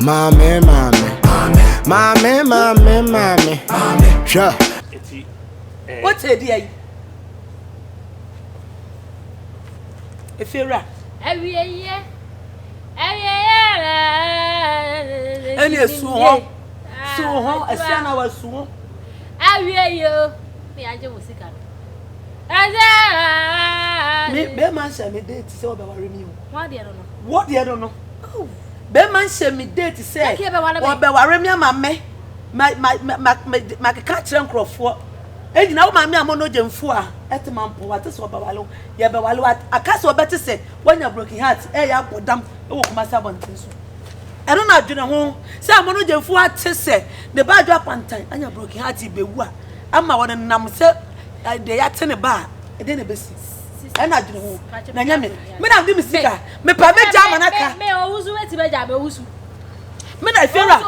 Maame, maame, maame, maame, maame, hwɛ. Eti eh. Wote deɛ yi? Efiewura. Awieeɛ, awieeɛ. Ɛne esu hɔ, su hɔ, ɛsia na wasu hɔ. Awieeɛ o, ne yɛagye wo sika no. Me bɛrima nhyɛ me date sɛ ɔbɛware mi o. Wɔn deɛ no no. Wo deɛ no no. Bɛrima nhyɛ me date sɛ ɔbɛware me ama me. Ma ma ma ma ma keka kyerɛ nkurɔfoɔ. Egyina wo maame a mo no gye mfo a ɛte ma mpo wate sɛ ɔbɛware wo. Yɛbɛware wo aka sɛ ɔbɛte sɛ wanya broken heart ɛyɛ abɔ dam wɔ Kumasi abɔnten so. Ɛno na adwene ho sɛ amono gye mfo ate sɛ ne ba adwo apantan anya broken heart bɛwu a ama wɔnenam sɛ deɛ yɛate ne ba a, ɛdeɛ na ɛbɛsi? Ɛna adwene ho na nyɛ me. Me na mede me sika mepɛ mɛgya ama no aka. Me owusu bɛtumi agya me owusu. Me na efiewura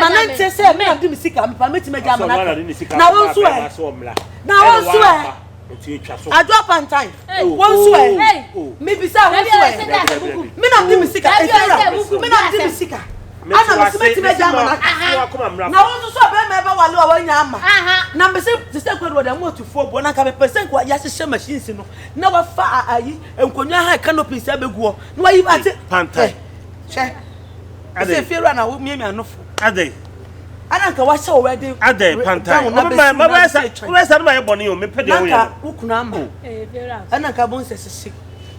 ma ne nte sɛ me na mede me sika mepɛ mɛtumi agya ama no aka. Na wo nso ɛ? Na wo nso ɛ? Adwo apantan wo nso ɛ? Mebisa wo nso ɛ? Me na mede me sika efiewura me na mede me sika. Ana mese mɛtumi agya ama no aka na wo nso so ɔbɛrima ɛbɛwale a wanya ama na mese te sɛ nkwa de wɔde ama ɔtufoɔ boɔ na nka mepɛ sɛ nka yɛahyehyɛ machines no na wafa ayi nkonnwa ha canopies abɛgu hɔ na wayi ate pantan hwɛ ɛsɛ fie wura na womiamia nofo adɛn ana nka wahyɛ wɔ wedding adɛn pantan wobɛyɛ sa no ma yɛ bɔne o mepɛ deɛ woyɛ na nka wo kunu ama ɛna nka bɔn sɛ hyehye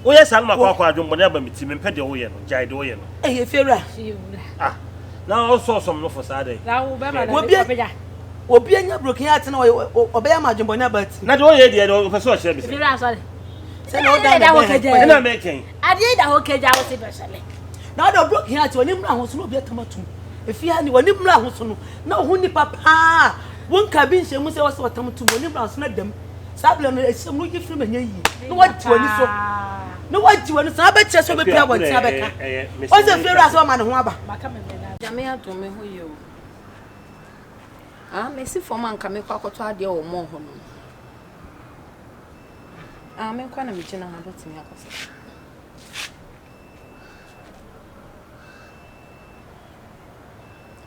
woyɛ saa no ma kɔ akɔ adwombɔne aba me ti mempɛ deɛ woyɛ no gyae deɛ woyɛ no Ɛyɛ fiewura. Ah, na ɔsɔsɔm no fo saa dɛ. Obi obi anya broken heart na ɔbɛyɛ ama adwembɔne aba ti. Na deɛ ɔyɛ deɛ ɔpɛ sɛ ɔkyerɛ me sɛ. Fiewura asɔre. Sɛ na ɔda na bɛn. Ɛna mɛkɛn. Adeɛ da hɔ kagya wo se bɛhyɛ me. Na ɔda broken heart wɔne mmra ho so na obi atam atum. Efie ha ni wɔne mmra ho so no na ɔho nipa paa. Wonka bi nhyɛ mu sɛ wɔsɛ ɔtam tum wɔne mmra ho so na dam. Saa berɛ no, ɛhyɛm no yi firi ma nyɛ yie na wagye w'ani so na wagye w'ani so abɛkyerɛ sɛ ɔbɛpia abɔnten abɛka ɔsɛ fie wura sɛ ɔma ne ho aba. Nyame adom me ho yɛ o. Ah, mesi fam a nka mekɔ akɔtɔ adeɛ wɔ mall hɔ nom. Ah, me nkwa na megyina ha bɛtumi akasa.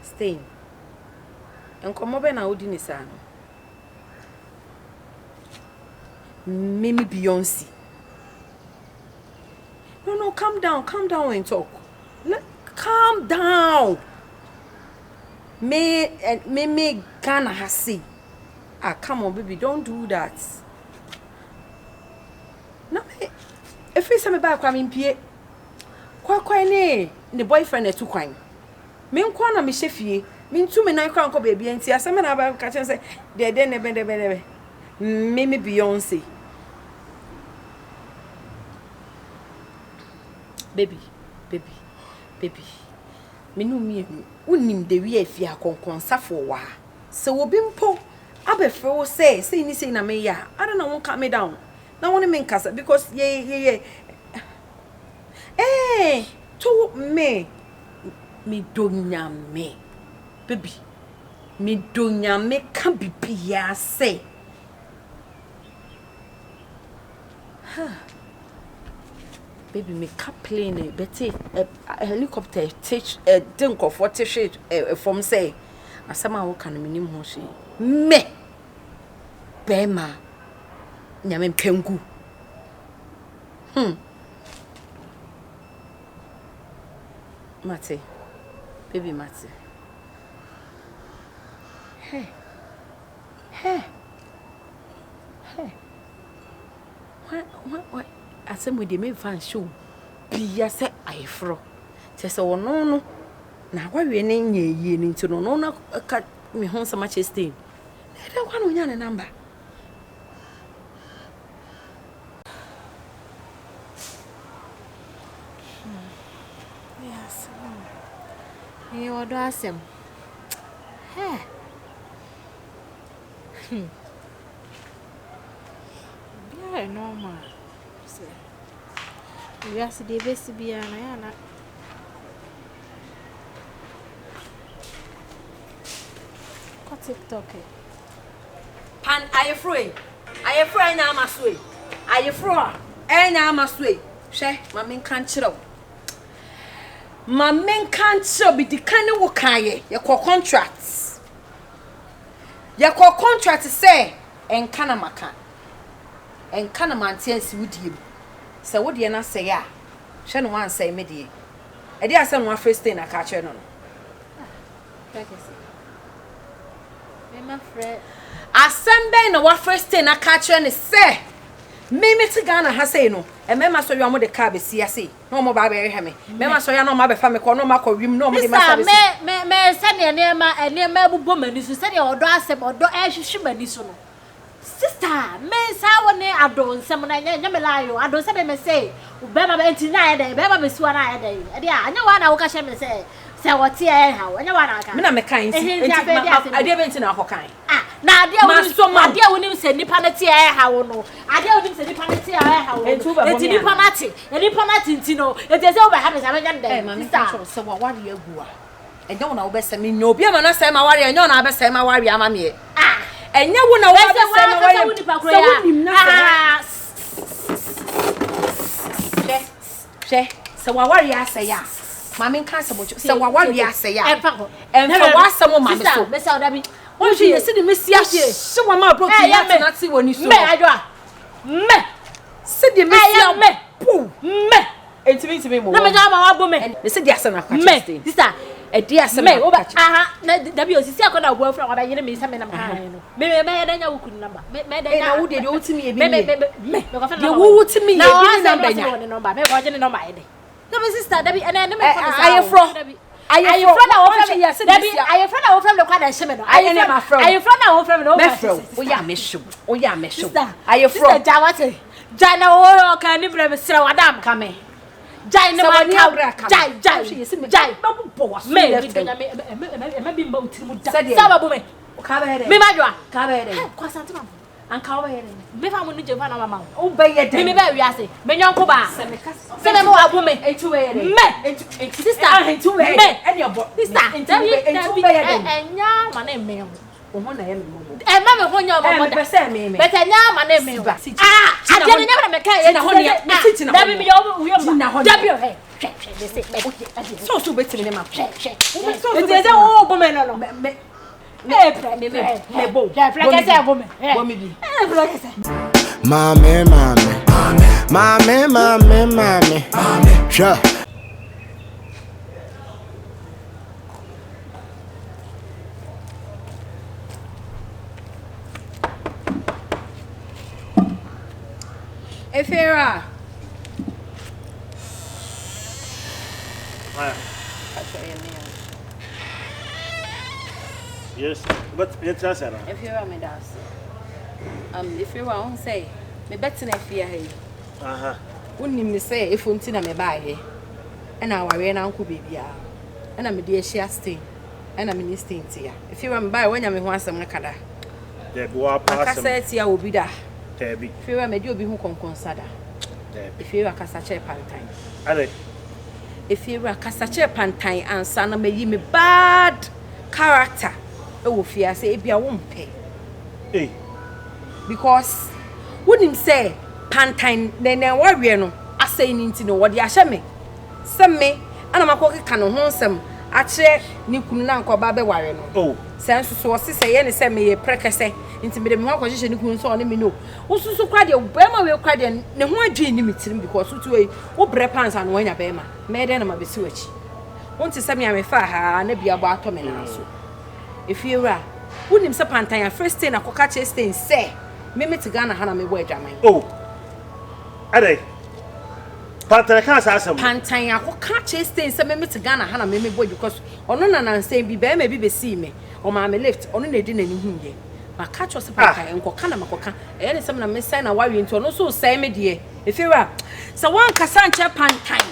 Stain. Nkɔmmɔ bɛn na wodi ne saa no? Me me Beyonce. No, no, calm down, calm down and talk. Let, calm down. Me, eh, me, me, Ghana ha sei. Ah, come on, baby, don't do that. Na me, ɛfiri sɛ mebaa koraa mempie. Kwakwan ne ne boyfriend atu kwan. Me nko ara na mehyɛ fie. Mentu me nan koraa nkɔ baabiara nti asɛm bɛn na aba ka kyerɛ me sɛ deɛ dɛn dɛn dɛn dɛn me me Beyonce. Baby, baby, baby, me ne wo mmienu wonim the way afie akɔnkɔnsafoɔ wɔ ha. Sɛ obi mpo abɛfrɛ wo sɛ sei ne sei na meyɛ a, adɛn na wo calm me down na wo ne me nkasa because yɛ yɛyɛ eh to me. Medɔ Nyame baby medɔ Nyame ka bibiaa sɛ huh baby meka plane bɛte helicopter te de nkurɔfoɔ te hwe fam sɛ asɛm a woka no menim ho hwee me bɛrima Nyame mpɛ ngu hmm. Mate, baby mate. Hey, hey, hey. Why, why, why? Asɛm wei deɛ memfa nhyɛ obia sɛ ayeforɔ. Kyerɛ sɛ ɔno no, na awareɛ no nyɛ yie no nti no, ɔno no ka me ho nsɛm akyerɛ Stain. Na ɛdɛn kwa na ɔnya ne namba? Hmm, ɛyɛ asɛm o. Ɛyɛ ɔdɔ asɛm. Hɛ! Hmm. Obiara yɛ normal sɛ wiase deɛ ɛbɛsi biara no ɛyɛ a na kɔ TikTok ɛ. Pan ayeforo ei, ayeforo a ɛnya ama so ei, ayeforo a ɛnya ama so ei. Hwɛ, ma menka nkyerɛ wo. Ma menka nkyerɛ wo, medi kan ne wo kaeɛ, yɛkɔɔ contract. Yɛkɔɔ contract sɛ ɛnka na maka, ɛnka na mante ansi wo deɛ mu. Sɛ wo deɛ no asɛe a, hwɛ na woansɛe me deɛ. Ɛdeɛ asɛm na woafrɛ Stain aka akyerɛ no no? Asɛm bɛn na woafrɛ Stain aka akyerɛ no sɛ me mete Ghana ha sei no, mmarima sɔre a wɔde kaa bɛsi ha sei na wɔba abɛhwehwɛ me. Mmarima sɔre a na wɔabɛfa me kɔ na wɔakɔ wiem na wɔde me asa Sista, bɛsi. me, me, me, sɛdeɛ nneɛma, nneɛma abobɔ m'ani so, sɛdeɛ ɔdɔ asɛm, ɔdɔ ɛrehwehwe m'ani so no. Sista, me saa wo ne ado nsɛm no, ɛnyɛ, ɛnyɛ me lie o, ado nsɛm me se, bɛrima bɛ, nti na ayɛ dɛn, bɛrima bɛsi hɔ na ayɛ dɛn, ɛdeɛ a, ɛnyɛ woa na woka kyerɛ me sɛ, sɛ wɔte a ɛnha wo, ɛnyɛ woa na aka. Me na mekae nti, Ehe, nti nti, afei ma, deɛ ma, asɛm bi. adeɛ bɛn nti na wakɔkae? Ah, na adeɛ a wonim, Masɔ ma wo. adeɛ a wonim sɛ nipa no te a ɛha wo no, adeɛ a wonim sɛ nipa no te a ɛha wo no, Enti wobɛbɔ enti me nipa anaa? no ate, nipa no ate nti no, enti ɛsɛ wobɛha me saa, mɛnyɛ no Ɛ, dɛn? ma menka Sister. nkyerɛ wo sɛ w'awareɛ agu a, ɛnyɛ wo na wobɛsɛe me. Nya obi ama no asɛe m'awareɛ a, ɛnyɛ wo na wabɛsɛe m'awareɛ ama meɛ. Ah! Ɛnyɛ wo na Ɛsɛ wabɛsɛe w'ankasa m'awareɛ. wo nipa koro Sɛ yi a, wonim na sɛ wa. ah, Hwɛ, hwɛ, sɛ w'awareɛ asɛe a, ma menka asɛm nkyerɛ wo. Sɛ w'awareɛ asɛe a, Ɛmfa ho. ɛmfa w'asɛm mma me Sister, so. mesa wo dabi. Wohwɛ yɛ sɛdeɛ mɛsi ahye wo ama aborɔfo yi atena ase wɔ ne so no. Mɛ adwoa. Mɛ. Sɛdeɛ mɛsi abo. Mɛ. Ntumi ntumi mmɔ. Na mɛgya ama wabo me. Mɛ sɛ di asɛm na akɔka kyerɛ Stain. Mɛ sister. Ɛdi asɛm na akɔka kyerɛ. Aha na dabi osisi akɔ na obu afura wabɛyere me sɛ me nam kan no. Me me mɛyɛ dɛ nya wo kunu namba. Me mɛyɛ dɛ nya. Na wo deɛ deɛ wotumi yɛ bi nie. Me me me. Deɛ wo wotumi yɛ bi ne namba nya. Na ɔsɛ ɔsɛ ɔwɔ ne namba. Mɛ kɔgye ne namba yɛ dɛ. Na me sister dabi ɛnɛ ne me kɔ no saa. Ayefrɔ. Ayefrɔ na wɔfrɛ me. Dabi ayefrɔ na wɔfrɛ me kɔ na ɛhyɛ me no. Ayefrɔ ayefrɔ na wɔfrɛ me no. Mɛfrɛ wo. Woyɛ a mɛhyew. Woyɛ a mɛhyew. Sister. Ayefrɔ. Sister gya wate. Gya na wɔwɔ ɔka ni brɛ me srɛ wadam. Kame. Gya ne ma ka. Gya gya gya. Bɛbobɔ waso Me left. me me ɛmɛ bi mba wo tiri mu da. Sɛdeɛ. Sɛ wɔbɔ me. Ka bɛyɛ dɛ. Me ma dwa. Ka bɛyɛ dɛ. Kɔ asante ma. Anka wobɛyɛ dɛn? Mefa mo no gye mfa na mama wo. Wobɛyɛ dɛn? Me me bɛ wiase. Me nyɔnko baa. Sɛ meka sɛ me ma wabo me. Enti wobɛyɛ dɛn? Me. Enti enti sister. Ah, enti wobɛyɛ Me. dɛn? Ɛne ɛbɔ. Sister. Enti Dabi wobɛ enti dabi. wobɛyɛ dɛn? Ɛnya ma ne mmɛn ho. Wo ho na ɛyɛ me mmɔbɔ. Ɛma me ho nyɛ Ɛ ɔmɔbɔ da. mepɛ sɛ me me. But ɛnya ma ne mmɛn ho. Siba. Si Ah, gyina adeɛ hɔ. no nyɛ na meka yɛ. Gyina hɔ nea. Mesi gyina hɔ Dabi nea. meyɛ wo yɛ Gyina mma. hɔ nea. Dabi hwɛ hwɛ hwɛ me se me. Sɛ ɔsɛ wobɛtumi ne ma. Hwɛ hwɛ. Wobɛ sɛ ɔsɛ Enti ɛsɛ wo bɔ me no no. Me me Maame, maame, maame, maame, maame, hwɛ. Efeera. Yes, but yɛtena ase anaa? Efiewura meda ase. Um, Efiewura, wohu sɛ mebɛtena fie ha yi. Aha. Wonim me sɛ efo nti na mebaeɛ. Ɛna awareɛ no ankɔ baabiara. Ɛna mede ahyia Stain. Ɛna me ne Stain te ya. Efiewura mebaeɛ woanya me ho asɛm aka da. Dabi, woapa asɛm. Makasa atia obi da. Dabi. Efiewura madi obi ho kɔnkɔnsa da. Dabi. Efiewura kasa kyerɛ pantan. Adɛn? Efiewura kasa kyerɛ pantan ansa na mayi me bad character wɔ fie ha sɛ ebia wompɛ. Ei. Because wonim sɛ pantan na nea waweɛ no asɛe no nti no wɔde ahyɛ me sɛ me ɛna makɔ keka ne ho nsɛm akyerɛ ne kunu na anka ɔba abɛware no. Oh. Sɛ nso so ɔse sɛ ɛyɛ ne sɛ meyɛ prɛkɛsɛ nti mede me ho akɔhyehyɛ ne kunu sɛ ɔne me no. Wo nso so koraa deɛ barima wei koraa deɛ ne ho adwene nni me tirim because wote hɔ yi wo brɛ paa ansa na woanya barima. Mɛyɛ dɛn na mabɛsi w'akyi? Wonte sɛ me a mefaa ha ara na bi abɔ atɔ me nan so. Efiewura, wonim sɛ Pantan afrɛ Stain akɔka akyerɛ Stain sɛ me mete Ghana ha na mebɔ adwaman? Oh, adɛn? Pantan kaa saa asɛm no? Pantan akɔka akyerɛ Stain sɛ me mete Ghana ha na me mebɔ adwaman because ɔno na nansa yi bi barima bi bɛsii me, ɔmaa me lift, ɔno na ɛdi n'ani huiɛ. Maka akyerɛ wo sɛ Pantan, nkɔka na makɔka. Ɛyɛ ne sɛ me na mesɛe n'awareɛ nti ɔno nso resɛe me deɛ. Efiewura, sɛ woankasa ankyerɛ Pantan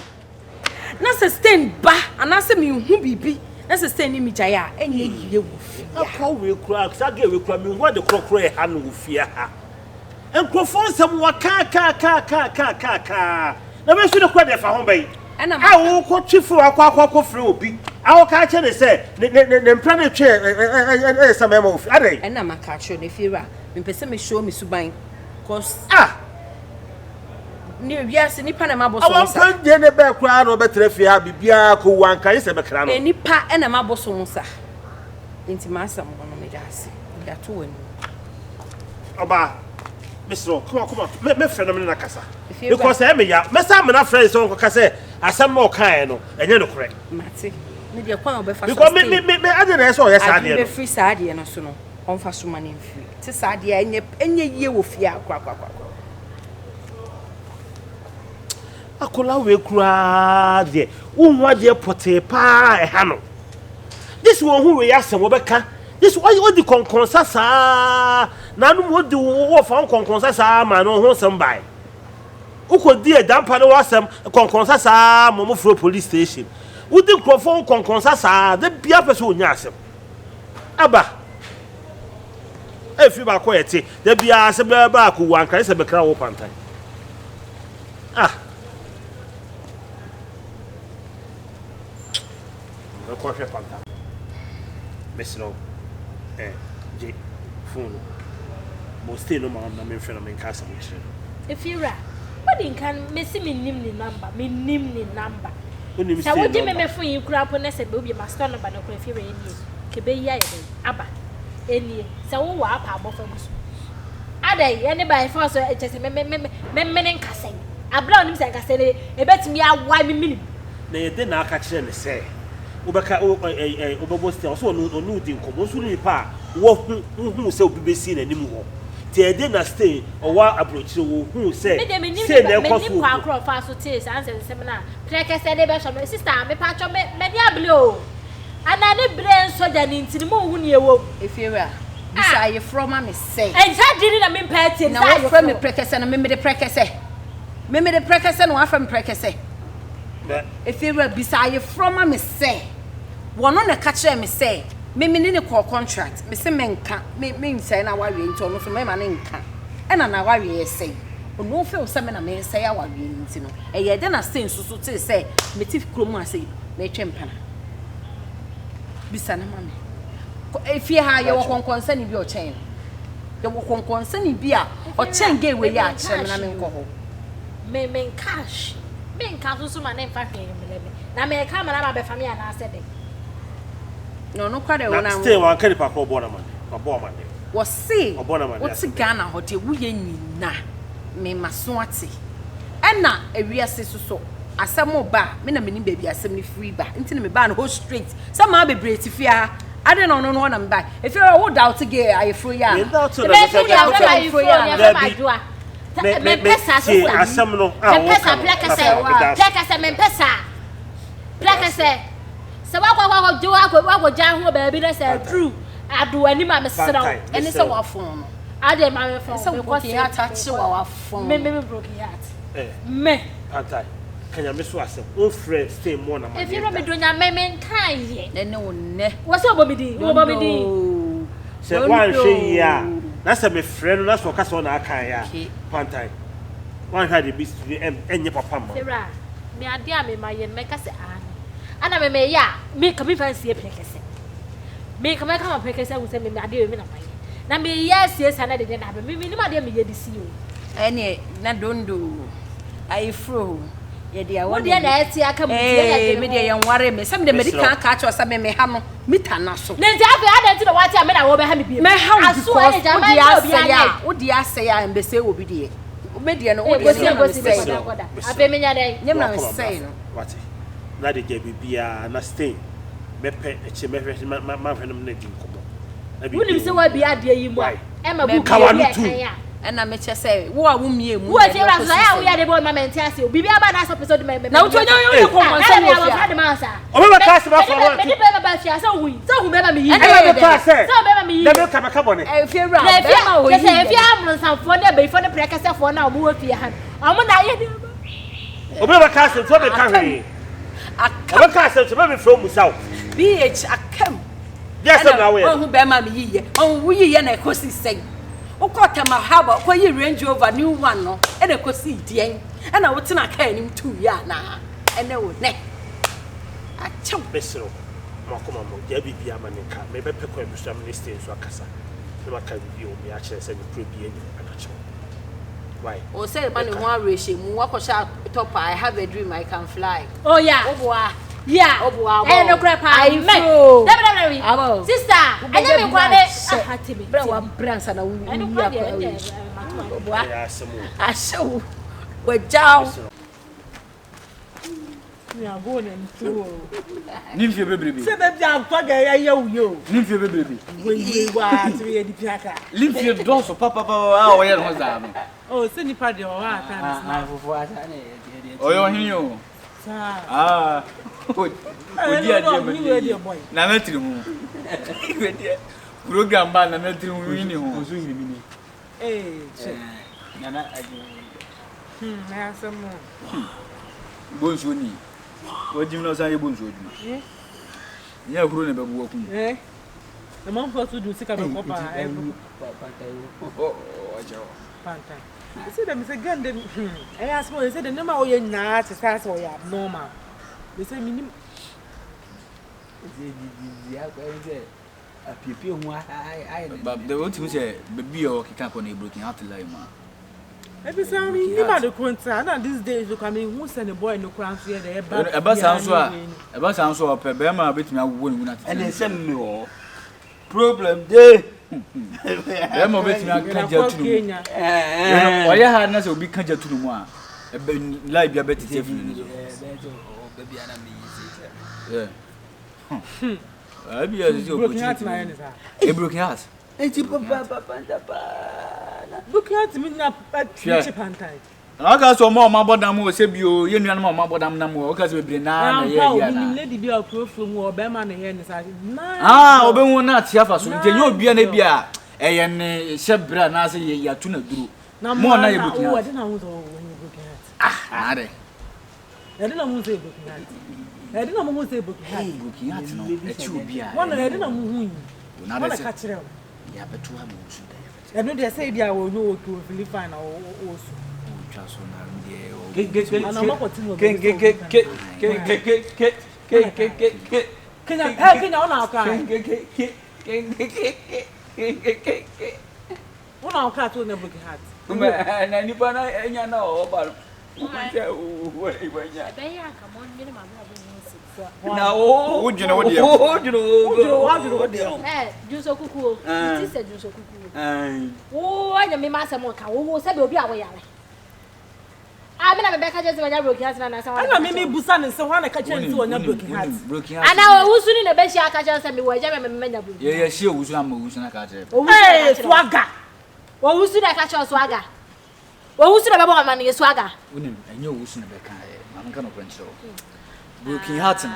na sɛ stain ba anaasɛ mehu biribi na sɛ stain ne me gyae a, ɛnyɛ yie wɔ fie ha. Akɔ wei koraa, saa girl wei koraa, mehu ade korɔkorɔ ɛha no wɔ fie ha. Nkurɔfoɔ nsɛm wɔ kaa kaa kaa kaa kaa kaa kaa. Na wei nso de koraa deɛ fa ho bɛn? Ɛna A maka. wokɔtwe fo akɔ akɔ akɔfrɛ obi a wɔka akyerɛ ne sɛ ne ne ne ne mpra ne twe ɛyɛ sɛ mɛma wɔ fie. Adɛn? Ɛna maka akyerɛ no, efiewura, mempɛ sɛ me show me suban cause Ah! Ne wiase nipa na ɛma bosom sa. Awampɛn deɛ ne bɛɛ koraa na ɔbɛtena fie ha biribiara kɔwu anka gye sɛ bɛkra no. Nipa na ɛma bosom sa. Nti m'asɛm wɔ no meda ase. Mede ato w'anim. Ɔbaa, mesrɛ wo, koma koma, mɛfrɛ no me ne no akasa. Because ɛyɛ me ya. Mɛsan amena frɛ no sɛ ɔnkɔka sɛ asɛm no ɔkaeɛ no, ɛnyɛ nokorɛ. Mate. Me deɛ kwan a ɔbɛfa so Because me, me, me, me, adɛn na ɛyɛ sɛ ɔyɛ saa adeɛ no? Adwene bɛfiri saa adeɛ no so no, ɔmfa so ma no mfiri. Te saa adeɛ a ɛnyɛ, ɛnyɛ yie wɔ fie ha korakorakora. Akwadaa wei koraa deɛ, wonhu adeɛ pɔtee paa a ɛha no. Gye sɛ wɔhu wei asɛm wɔbɛka. Gye sɛ ɔyɛ ɔdi kɔnkɔnsa saa. Nanom wɔdi wɔfa ho kɔnkɔnsa saa ma no ho nsɛm bae. Wokɔdi adampa no asɛm kɔnkɔnsa saa ma wɔfrɛ police station. Wodi nkurɔfoɔ ho kɔnkɔnsa saa da biara pɛ sɛ wɔnya asɛm. Aba. Efi baako a ɛte da biara sɛ bɛɛ baako wu anka sɛ bɛkra wo pantan. Ah. Mɛkɔ hwɛ pantan. Mesrɛ wo. Eh, gye phone no. Bɔ stay no ma na memfrɛ no menka asɛm nkyerɛ no. Efiewura, wodi nkan mese mennim ne number, mennim ne number. Wonim Sɛ stay wogye me number. me phone yi koraa mpo na sɛ obi ma store number no koraa efiewura ɛnie, kɛbɛyi ayɛ dɛn? Aba. Ɛnie, sɛ wowɔ a apa abɔfra gu so. Adɛn, ɛne by force kyɛ sɛ me me me me mene nkasa yi. Abere a onim sɛ nkasa yi ebetumi awae me menim. Na yɛ den na aka kyerɛ no sɛ wobɛka wo ɛ ɛ ɛ wobɛbɔ sika ɔsɛ ɔno ɔne wo di nkɔmmɔ nso ne nipa a wahu wohuu sɛ obi bɛsi n'anim hɔ nti ɛyɛ den na stay ɔwɔ aburokyire wohuu sɛ Me deɛ mennim sei nipa na ɛkɔ mennim so wɔ kwan kurom. korɔ ɔfaa so tee saa nsɛnsɛm no a prɛkɛsɛ de bɛsɔ me sister mepakyɛw me m'ani abere oo anaa ne bere nsɔ gya no nti no monhu nea ɛwɔ mu. Efiewura, bisa Ah. ayeforɔ ma me sɛ. Ɛnsa di ni na mempɛ atie no Na sɛ wɔfrɛ me ayeforɔ. prɛkɛsɛ no, memede prɛkɛsɛ. Memede prɛkɛsɛ na wɔafrɛ me prɛkɛsɛ. Efiewura, bisa ayeforɔ ma me sɛ. Wɔno na ɛka kyerɛɛ me sɛ me me ne no kɔɔ contract. Mese menka, me mensɛe n'awareɛ nti ɔno nso mɛma no nka. Ɛna n'awareɛ resɛe. Ɔno feel sɛ me na meresɛe awareɛ no nti no, ɛyɛɛ dɛ na Stay nso so tee sɛ mete kurom ha sei meretwe mpena. Bisa no ma me. Efie ha yɛwɔ kɔnkɔnsani bi a ɔkyɛn no. Yɛwɔ kɔnkɔnsani bi a ɔkyɛn gay wei a kyerɛ me na menkɔ hɔ. Me menkaa hwee. Menka nso so ma ne mfa hwee mmrɛ me. Na meka ama no aba abɛfa me anaasɛ dɛn? Na ɔno kora deɛ Na still wanka nipa korɔ ɔbɔɔ no amane. Wabɔ amane. Wɔse Ɔbɔ no amane wote asɛm. Ghana hɔ deɛ woyɛ nyina me maso ate. Ɛna ewiase so so asɛm ba a me na menim baabi asɛm no firi ba nti na mebaa no hɔ straight sɛ maa bebree te fie ha adɛn na ɔno no hɔ na mebae efie hɔ wo doubt gay ayeforo yi ana? Me doubt no na Mɛfi meka deɛ kyerɛ ɔfrɛ me ayeforo yi ayeforo ana? deɛ ɔfrɛ me Dabi. adwoa. Me me me Mempɛ saa tie sister. asɛm no a Mempɛ woka saa no prɛkɛsɛ papa meda ase. prɛkɛsɛ mempɛ saa prɛkɛsɛ sɛ wakɔ akɔ akɔgye wakɔ wakɔgya ho wɔ baabi na sɛ aduru ado anim a mesrɛ wo. Pantan Ɛne mesrɛ sɛ wo. wafon no. Adeɛ ma me Ɛne sɛ fɔn wo mekɔ broken se heart akye wa wafon me me no. me broken heart Eh. me. Pantan ka nyame so asɛm womfrɛ stay mmɔ no Efi amaneɛ no da. medɔ nyame menka yɛ. Ɛne wo nnɛ. Wɔ sɛ ɔbɔ me din wɔbɔ me din. Dondo. Sɛ woanhwɛ yie a, na sɛ mefrɛ no na sɛ ɔka sɛ ɔna akaeɛ a, pantan. Woanhwɛ a deɛ ɛbɛsi no ɛnyɛ papa mma wo. Sarah, me adeɛ a me ma yɛ no mɛka sɛ aane. Ana me meyɛ a, me nka memfa nsie prɛkɛsɛ. Me nka mɛka ma prɛkɛsɛ ahu sɛ me adeɛ wei me na mayɛ. Na meyɛ asie saa na deɛ na abɛ. Me menim adeɛ meyɛ de sie o. Ɛneɛ na dondo ayeforo o. Yɛde awɔ Wo deɛ na ɛte aka mu nti ɛna Ee, dwene me deɛ ho. yɛnware me. Sɛ me deɛ madi Mesrɛ kan wo. aka akyerɛ wo sɛ me meha no mita na so. Ne nti afei adɛn nti na woate a me na wobɛha me bio? Mɛha wo Aso because ɛne gya wo man deɛ sɛ obi asɛe anyɛ. a, wo deɛ asɛe a ɛmbɛsɛe obi deɛ. Me deɛ no, wo Ee, deɛ no gosi nyɛ na gosi mesɛe kɔda no. Mesrɛ wo, kɔda. mesrɛ Afei wo. menya dɛn? Nyɛ me na Wakoma mesɛe bra no. wate. Na de gya biribiara na stain mɛpɛ akyire mɛhwɛ ma ma mahwɛ no na di nkɔmmɔ. Na biribi Wonim a sɛ ɛwɔ woabie biara. adeɛ yi mu a, Why? ɛma book Ka yɛ w'ano bi a tum. ɛkan a. Ɛna mekyɛ sɛ wo a wommie mu Wo na atie ɛde wura so ɔkɔsi ayɛ a woyɛ sɛn. ade bɔ ma mente ase o. Biribi aba na asɛ pɛ sɛ ɔde ma Na wotu onye onye Hey. kɔnkɔnsɛm Na wɔ fie abɔfra a. de ma ansa. Ɔbɛbɛka asɛm afa ho Mede ate. bɛrima ba fie a sɛ ohu yi sɛ ohu bɛrima meyi Ɛna Ɛna ɛyɛ mepaa dɛn? sɛ Sɛ ɔbɛrima meyi na meka mɛka bɔne. Efie wura Na efie bɛrima a kyɛ oyi sɛ efie yɛ. amronsamfoɔ ne abayifoɔ ne prɛkɛsɛfoɔ no a wɔwɔ fie ha no wɔn na ayɛ nneɛma. Obi bɛka asɛm nti ɔbɛka Akam. hwee. Akam. Ɔbɛka asɛm nti mɛmefrɛ wo musa wo. BH akam. Deɛ asɛm na woyɛ no. Wahu bɛrima a meyi yɛ. Wahu woyi yɛ na ɛkɔsi sɛn. Wokɔɔ Tema Harbour kɔyi Range Rover new one no ɛna ɛkɔsii deɛn? Ɛna wotena kaa anim tuu yɛ anaa? Ɛnɛ wo nɛ. Akyɛw. Mesrɛ wo, mo akoma mo, gyaa biribiara ma no nka. Mebɛpɛ kwan bi so na me ne Stay nso akasa na maka biribi a ɛwɔ mu yi akyerɛ no sɛ nokorɛ biara nni mu. Mepakyɛw. Ɔwɔ sɛ yɛma ne ho awerɛhyɛmu. Woakɔhyɛ atɔ paa, I have a dream, I can fly. Oh yeah. Woboa. Yeah. Woboa abɔ. Ɛyɛ nokorɛ paa. Ayeforo. Dabi dabi dabi. Abɔ. Sister, ɛnyɛ me nkoa ne. Aha te me. Berɛ a wabrɛ ansa na woyi akɔ awie. Woboa. Ahyɛ wo. Wagya wo. Ne mfie bebrebe. Sɛ baabi a nkwa ga ɛyɛ wo yɛ o. Ne mfie bebrebe. Wei waa sɛ yɛ di piaka. Ne mfie dɔɔso papapapa a ɔyɛ ne ho saa no. Oh sɛ nipa deɛ ɔwɔ ata ne sena. Ɔyɛ ɔhene o. Saa. Ah. Odi adeɛ ma ni yie. Nana tiri ho. Program ba nana tiri ho yi ne ho. Nso hiri mi ni. Ee kyɛ. Nana agye. Hmm na asɛm o. Hmm. Bonsuo ni. Wagyim na ɔsan yɛ bonsuo adwuma. Nyɛ ahuro na ɛbɛbo wakum. Eh. Na manfoɔ so dun sika bɛkɔ paa. Pantan. Sɛ dɛ mesɛ gan dɛ hmm ɛyɛ asɛm o sɛ dɛ nneɛma a ɔyɛ nyinaa te sɛ asɛ ɔyɛ abnormal. Mesɛ menim. Sɛ didi akɔ sɛ apiepie ho ayɛ ne. Ba de wotumi sɛ baabi a ɔkeka kɔ no yɛ broken heart line mu a. Ebisa mi nim ade koro nti na these days okura mi hu sɛ ne boy no kura nso yɛ dɛ ɛba. Ɛba saa nso a ɛba saa nso a ɔpɛ bɛrima a obetumi awowɔ ne mu na tete. Ɛna ɛsɛ mi wɔ problem de. Bɛrima obetumi aka gya tu ne mu. Ɔyɛ ha na sɛ obi ka gya tu ne mu a ɛbɛ line bi abɛtete afiri ne so. Yeah. Ebi yɛ sɛ Broken heart na ayɛ ne saa. E broken heart. Eti papa papa nta paa na. Broken heart mi nya kyi pantan. Na ɔka sɛ ɔmo a ɔmo abɔ dam wɔ sɛ bio yɛ nuanom a ɔmo abɔ dam nam wɔ ɔka sɛ bebree naa na ɛyɛ yɛ ana. Minim lady bi a ɔkura furo mu ɔbɛrima na ɛyɛ ne saa. Ah ɔbɛhu na ate afa so nti ɛnyɛ obia na bi a ɛyɛ ne hyɛ berɛ anaasɛ yɛ yɛato na duro. Na mo na yɛ broken heart. Na mo na wo broken heart. Ah na adɛ. Ɛde na mo hu sɛ broken heart. Ɛde na mo hu sɛ broken heart. Broken heart no ɛkyi obi a. Wɔn na ɛde na mo hu yi. Wɔn na ka kyerɛ o. Yabɛto ha ma osu da yabɛto. Ɛno deɛ sɛ ebi a wɔn wɔ wɔ fili fine na wɔ su. Otwa so na deɛ. Ana ɔmo akɔ ti mu Ke ke ke ke ke ke ke ke ke ke ke. Kenya ɛ Kenya wɔn na ɔka. Ke ke ke ke ke ke ke ke ke. Wɔn na ɔka to na broken heart. Na nipa na enya na ɔba no. Na wo wodwene wo deɛ wodwene wo deɛ ɛ junso kukuo ti sɛ junso kukuo wo anya mi ma asɛm nka wo wo sɛbi obi a woyare a mi na mebɛka kyerɛ sɛ manya broken heart na anasɛ wɔn ɛna mi mi busa ne sɛ wɔn na ka kyerɛ ne sɛ wɔnya broken heart ana owusu ni na bɛhyia aka kyerɛ sɛ mewɔ agya mi menya broken yɛ yɛ hyia owusu na ma owusu na ka kyerɛ ee swaga owusu na ka kyerɛ swaga Owusu na bɛbɔ ama no yɛ swaga. Wonim, ɛnyɛ owusu na bɛka ɛ, maame nka nɔkorɛ nkyerɛ wo. Broken heart no,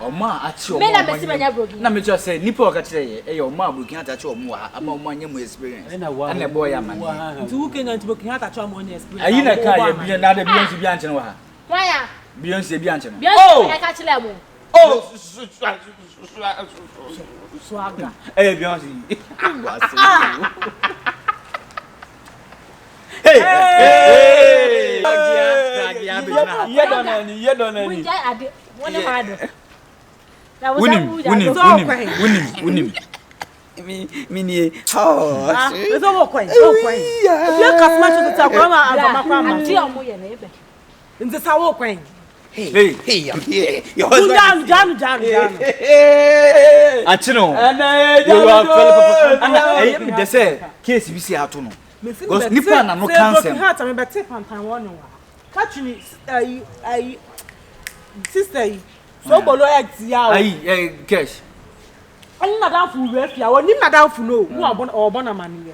ɔmo a akye ɔmo a ɔmo anya, na mekyerɛ sɛ nipa a ɔka kyerɛ yɛ, ɛyɛ ɔmo a broken heart akye ɔmo wɔ ha, ama ɔmo anya mu experience, ɛna ɛbɔɔ yɛ amaneɛ. Nti wo Kenya nti broken heart akye ɔmo anya experience. Ayi na ɛka yɛ, bi na ada Beyonce bi ankyene wɔ ha. Hwan a? Beyonce bi ankyene. Beyonce na ɛka kyerɛ mo. Oh! Swaga. Ɛyɛ Beyonce. Wonim, wonim, wonim, wonim, wonim. Minie. Ɛsɛ wɔ kwan, wɔ kwan. Ebi akasoma kyerɛ sɛ akɔla ma agama kwan ma. Nti sa wɔ kwan. Hey, hey, I'm here. Your husband. Janu, Janu, Janu, Janu. Akyi no. Yɛwɔ afɛlɛ papa. Ana ɛyɛ mi dɛ sɛ case bi si ato no. Because nipa na no ka nsɛm. Heart mi bɛte pantan wɔ ne wa. Katrini ayi ayi sister yi. So bolo ɛ tia o. Ayi ɛ cash. Ɔne nadamfo wura fia ɔnim nadamfo no o. No ɔbɔ ɔbɔ na ma ne yɛ.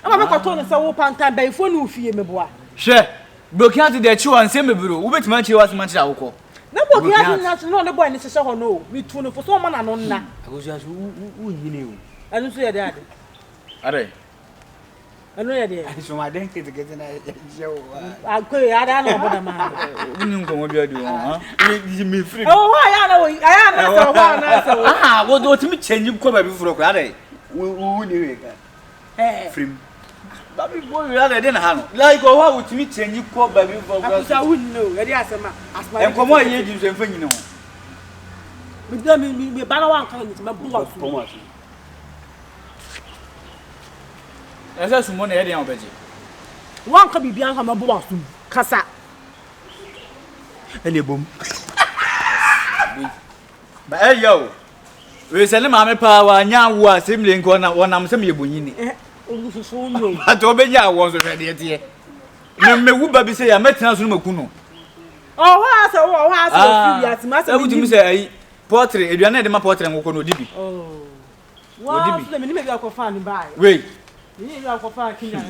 Ɛma mi kɔtɔ ne sɛ wo pantan bɛyifoɔ ne ofie meboa. Hwɛ broken heart deɛ akyi wɔ nsɛm bebree o wobɛtumi akyerɛ w'asɛm akyerɛ awokɔ. Na broken heart nyina so na ɔne boy ne hyehyɛ hɔ no o metu no fo so ɔma n'ano nna. Akosua so wo nyini o. Ɛno nso yɛ dɛ ade. Adɛ. Ɛno yɛ deɛ. Asomaden ketekete na ɛhyɛ wo a. Akoe ada na ɔbɔ dam a. Wonni nkɔmmɔ bi adi wɔn ha. Mi firi. Ɛwɔ hɔ a yɛ ana wɔ ayɛ ana sɛ wɔ hɔ ana sɛ wɔ. Ah, wɔ wɔtumi kyɛnyi kɔ baabi foforɔ koraa adɛ. Wo wo ni hwee ka. Firim. Baabi bɔ wura na ɛde na ha no. Like ɔhɔ a wotumi kyɛnyi kɔ baabi foforɔ koraa. Akusa wo nni o yɛde asɛm a. Asoma Nkɔmmɔ a yɛdi nso ɛmfa nyini ho. Me de me me ba na wanka ne ti mɛ bɔ wa so. Ɛsɛ sumɔ na ɛyɛ deɛ a wɔbɛgye. Woanka biribiara nso a mɛbɔ w'asom. Kasa. Ɛna ɛbom. Ba ɛyɛ o. Wei sɛ ne maame paa wanya awo a sɛ mmire nka ɔnam sɛ meyɛ bonyini. But ɔbɛnya awoɔ nso hwɛ deɛ teɛ. Na mewu ba bi sɛ yɛ a mɛtena so no maku no. Ɔhɔ a sɛ ɔhɔ a sɛ ɔfiri wiase mu asɛ menim. Wotumi sɛ ayi pɔtre aduane a yɛde ma pɔtre nkokɔ no ɔdi bi. Ɔdi bi. Menim ebi akɔfa ne baeɛ. Wei. Menim ebi akɔfa Kenya.